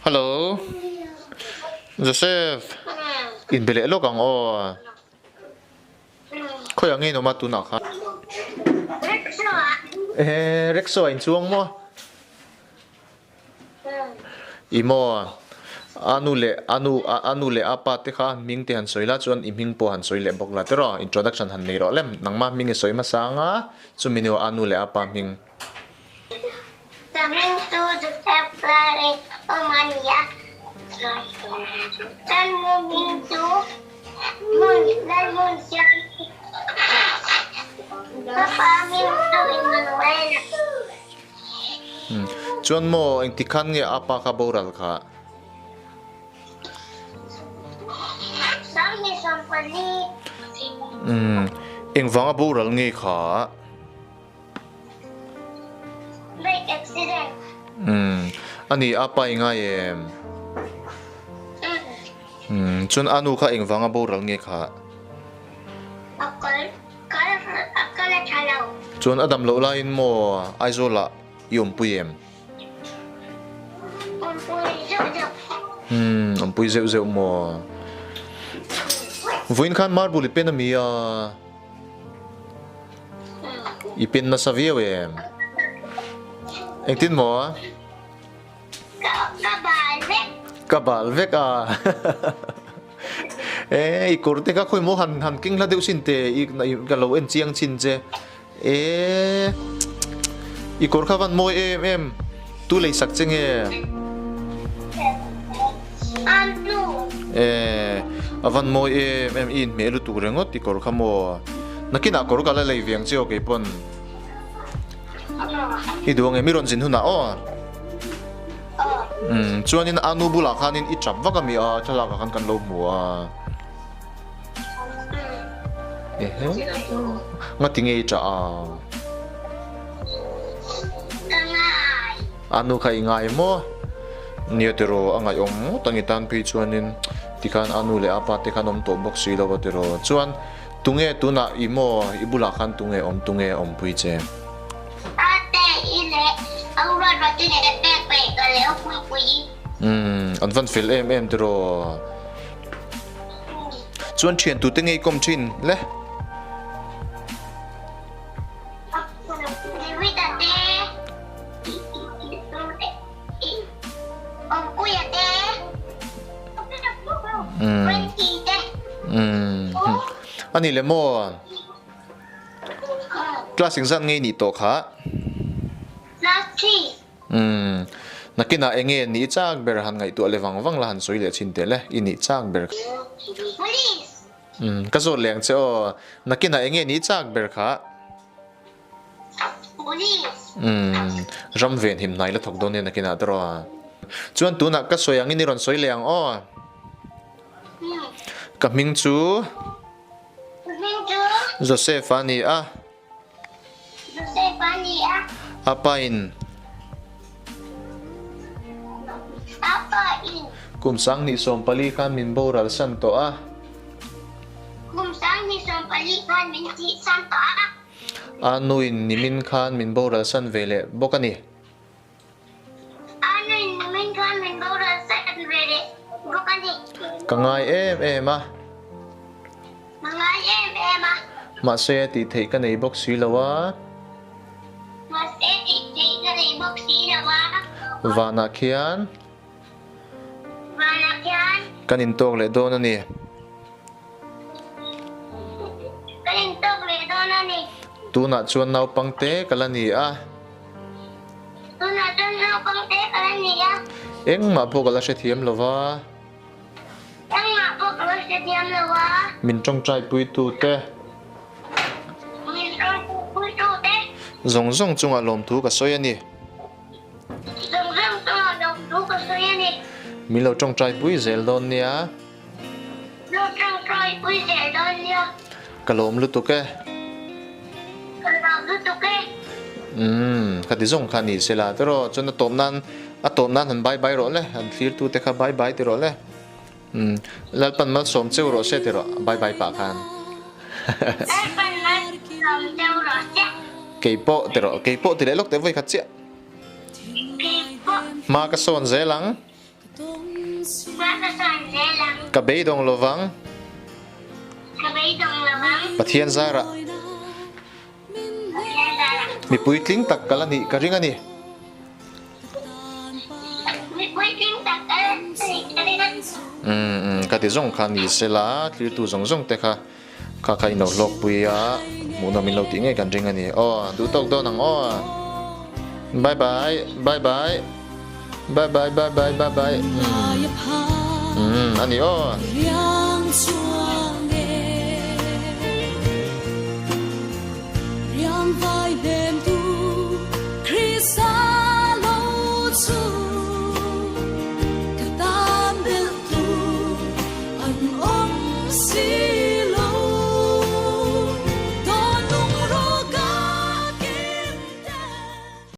Hello Joseph inbe leh lawk ang aw. Khawiah nge in awm a tunah khan? Ehe rickshaw ah in chuang maw? I maw? A nu leh a nu a nu leh a pa te kha hming te han sawi la chuan i hming pawh han sawi leh bawk la tiraw introduction han nei rawh lem nangmah hming i sawi hmasa anga chumi nu a nu leh a pa hming. Ka hming chu Joseph Lare awm a ni a, ka nu hming chu Hmun Lalhmunsiami, ka pa hming chu Emmanuela. Chuan maw engti khan nge a pa kha boral kha? 2024. Engvanga boral nge kha? Bike accident. A ni a pa i ngai em? Chuan a nu kha engvanga boral nge kha? A kal kal a kal a tha lo. Chuan a dam loh laiin maw Aizawlah i awmpui em? Awmpui zeuh zeuh. Awmpui zeuh zeuh maw? Vawiin khan marble i pen a mi a? I pen nasa viau em? Engtin maw? Ka bal vek. Ka bal vek a. E i kawr te kha khawi maw han han keng hla deuh sin te i ka lo en chiang chin che. E i kawr kha van mawi em em tu lei sak che nge? Anu. E a van mawi em em i inhmeh lutuk ringawt i kawr kha maw? Nakinah kawr ka la lei ve ang che aw keipawn. I duh ange mi rawn zin hunah aw. Umm chuanin anu bulah khanin i tap vak ami a thlalak ah khan kan lo hmu a. Ehe ngati nge i tah a? Ka ngai. Anu kha i ngai maw? Nia tiraw a ngaihawm ngawt ang i tan phei chuanin tikhan anu leh apa te khan awm tawh bawk si lo a tiraw. Chuan tunge tunah i maw i bulah khan tunge awm tunge awmpui che? Ate i leh Aurora te leh Pekpek ka leh Awpuipui. Umm an van fel em em tiraw. Chuan thian tute ngei kawm thin le. A ni le maw? Class engzat ngei nih tawh kha? Umm, nakinah eng nge ni chak ber han ngaihtuah leh vang vang la han sawi leh chhin teh le, i nih chak ber kha. Police! Umm, ka zawt leh ang che aw, nakinah eng nge ni chak ber kha? Police! Umm, ram ven him hnai la thawk dawn nia nakinah te rawh. Chuan tunah ka sawi angin i rawn sawi leh ang aw. Ka hming chu. Ka hming chu. Joseph a ni a. Joseph a ni a. A pain. A pain. Kum 2014 khan min boral san tawh a. Kum 2014 khan min thih san tawh a. A nuin nimin khan min boral san ve leh bawk a ni. A nuin nimin khan min boral san ve leh bawk a ni. Ka ngai em em a. Ka ngai em em a. Mahse tih theih ka nei bawk si lo a. Mahse tih theih ka nei bawk si lo a. Vanah khian. Vanah khian. Kan intawk leh dawn a ni. Kan intawk leh dawn a ni. Tunah chuan naupangte ka la ni a. Tunah chuan naupangte ka la ni a. Engmah pawh ka la hrethiam lo va. Engmah pawh ka la hrethiam lo va. Min tawngtaipui tute. Min tawngtaipui tute. Zawng zawng chungah lawmthu ka sawi a ni. Zawng zawng chungah lo thu ka sawi a ni. Min lo tawngtai pui zel dawn nia. Lo tawngtai pui zel dawn nia. Ka lawm lutuk e. Ka lawm lutuk e. Umm ka ti zawng kha ni sela tiraw chuan a tawp nan a tawp nan han bye bye rawh le han thlir tu te kha bye bye ti rawh le. Umm Lalpan malsawm cheu rawh se ti rawh bye bye pah khan. Lalpan malsawm cheu rawh se. Keipawh ti rawh keipawh ti leh lawk teh vawi khat chiah. Hma ka sawn zel ang. Ka beidawng lovang. Pathian zarah. Mi puitling tak ka la nih ka ring a ni. Umm ka ti zawng kha ni sela tlirtu zawng zawng te kha. Kha kha in lo hlawk pui a, hmuhnawm in lo tih ngei kan ring a ni. Aw, duh tawk dawn ang aw. Bye bye, bye bye, bye bye, bye bye, bye bye. Umm, a ni aw.